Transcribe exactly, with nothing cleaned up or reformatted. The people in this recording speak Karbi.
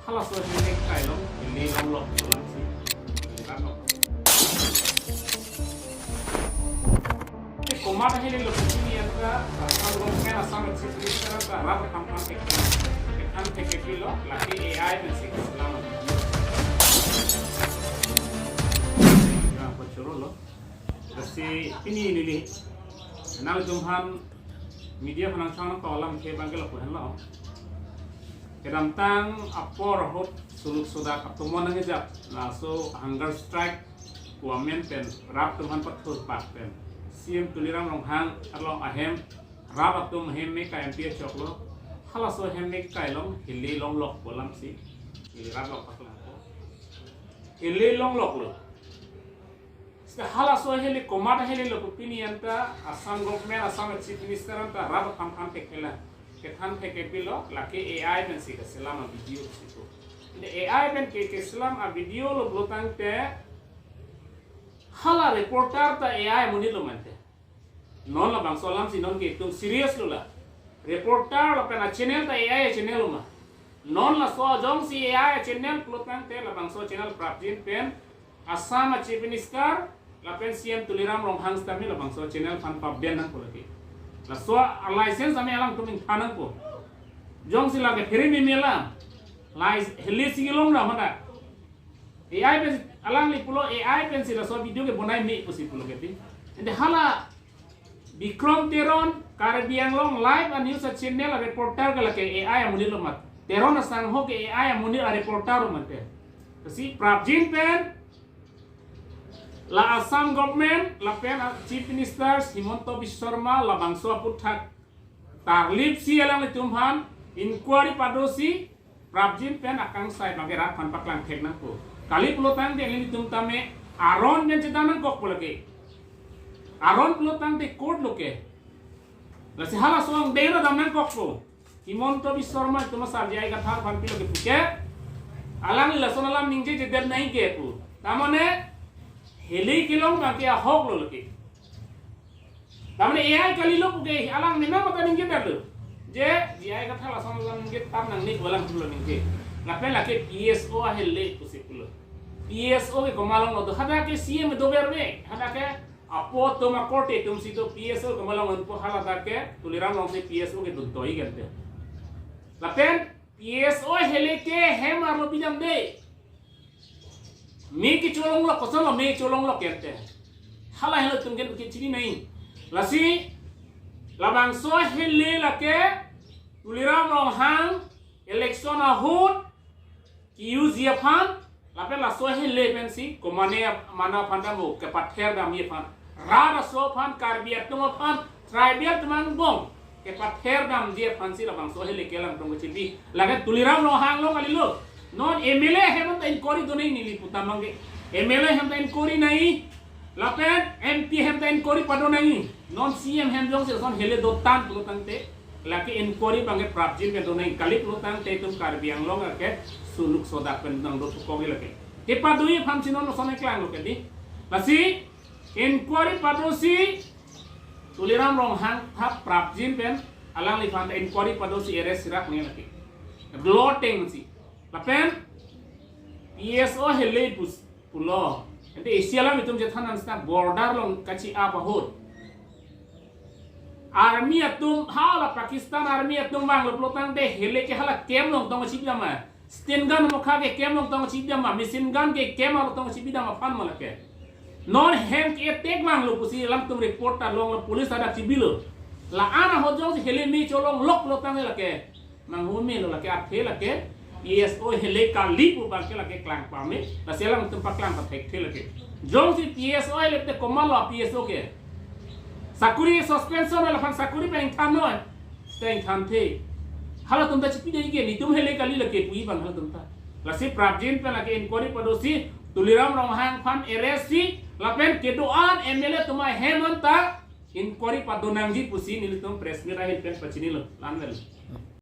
Halaso ahem ke kailong, ili longlok pulang si. Ili longlok. Te komat ahele lo pini anta, Assam government, Assam Chief Minister anta rat aphan aphan ke, aphan ke ke pilo, lake A I pensi keselam. Ya, pachorolo. Lasi pini neli nangtumphan media aphan nangchang nangkok alam ke abang ke lapu henlo. Kedamtang apor ahut suluk sodak atum nangkejap, laso hunger strike pu amen pen rat atum aphan pathurpak pen C M Tuliram Ronghang along ahem rat atum ahem me ka M P achoklo. Halaso ahem me kailong, ili longlok pu alam si. Ili rat lok paklang ko. Ili longlok lo. Sita halaso ahele komat ahele lo pu pini anta Assam government, Assam Chief Minister anta rat aphan aphan ke kelang. Kethan ke ke pilo, lake A I pensi keselam a-video si pu. Ini A I pen ke keselam a-video lo pulo tangte, hala reporter ta A I amonit lo mante. Non labangso alam si non ke itum serious lo la. Reporter lapen a-channel ta A I a-channel lo ma. Non laso jongsi A I a-channel pulo tangte labangso channel prapjin pen Assam a-Chief Minister lapen C M Tuliram Ronghang sitame labangso channel aphan pa-ban nangpo lake. Laso a-license tame alangtum ingthan nangpo. Jongsi lake phere meme alam. Lai hele si kelong ra mana. A I pensi, alangli pulo A I pensi laso video ke bonai me pusi pulo ke ti. Ante hala Bikram Teron, Karbi Anglong Live a-news a-channel a-reporter ke lake A I amonit lo mat. Teron asangho ke A I amonit a-reporter lo mate. Lasi prapjin pen la Assam government lapen a-Chief Minister Himanta Biswa Sarma labangso aphuthak tarlip si alanglitum aphan inquiry padosi prapjin pen akangsai abang ke rat aphan paklang thek nangpo. Kali pulo tangte nanglitum tame aron pen chedam nangkokpo lake. Aron pulo tangte court lo ke. Lasi halaso angdeng ta dam nangkokpo. Himanta Biswa Sarma itum asar J I Kathar aphan pilo ke puke. Alangli lason alam ningjejedet nangji ke pu. Tamane hele kelong abang ke ahok lo lake. Tamane A I kalilo puke alang menang mata ningjedet lo. Je, J I Kathar lason alam ningje tam nangne pu alang pulo ningje. Lapen lake P S O ahele pusi pulo. P S O ke komat along lo do, hadak ke C M do berme, hadak ke apo atum akorte atum si do, P S O komat along unpo, hala dak ke Tuliram Ronghang si P S O kedun toi gente. Lapen P S O ahele ke hem arlo bidam de. Me kecholong lo, koson lo me cholong lo kente. Hala helo atum ke kechini nai. Lasi labangso ahele lake Tuliram Ronghang election ahut ke-uji aphan, lapen laso ahele pensi komane mana aphan dam o, kepather damji aphan, rat aso aphan, Karbi atum aphan, tribal atum angbong kepather damji aphan si labangso ahele kelang tong kechibi. Lake Tuliram Ronghang along kalilo. Non M L A ahem ta inquiry do nai neli putam abang ke. M L A ahem ta inquiry nai. Lapen M P ahem ta inquiry pado nai. Non C M ahem jongsi lason hele do tang pulo tangte, lake inquiry abang ke prapjin pen do nai. Kali pulo tangte itum Karbi Anglong ke suluk sodak pen nang do tukok lake. Kepadoji aphan si non lason kelang lo ke di. Lasi inquiry padosi Tuliram Ronghang thap prapjin pen alangliphan ta inquiry padosi arrest sirak ne lake. Lo teng si. Lapen P S O hele pus pulo. Ante isi alam itum chethan an sita border along kachi-ap ahut army atum, hala Pakistan army atum vanglo pulo tangte hele ke hala camp along tong chibidam ma. Sten gun mokha ke camp along tong chibidam ma. Machine gun ke camp along tong chibidam aphan ma lake. Non hem ke attack vanglo pusi alangtum report ta longlo, police hadak chibilo. La-an ahut jongsi hele me cholong lok pulo tangte lake manghu melo lake, athe lake P S O hele kali pu abang ke lake klang pame, lasi alangtum paklang pathekthe lake. Jongsi P S O hele te komat lo P S O ke. Sakuri suspension lo, aphan sakuri pen ingthan noi. Sita ingthanthe. Halatum ta chipi dei ke, netum hele kali lake puji abang halatum ta. Lasi prapjin pen lake inquiry padosi Tuliram Ronghang aphan arrest si, lapen kedo-an M L A atum ahem anta inquiry pado nangji pusi nelitum press meet ahel pen pachinilo. Lanvel.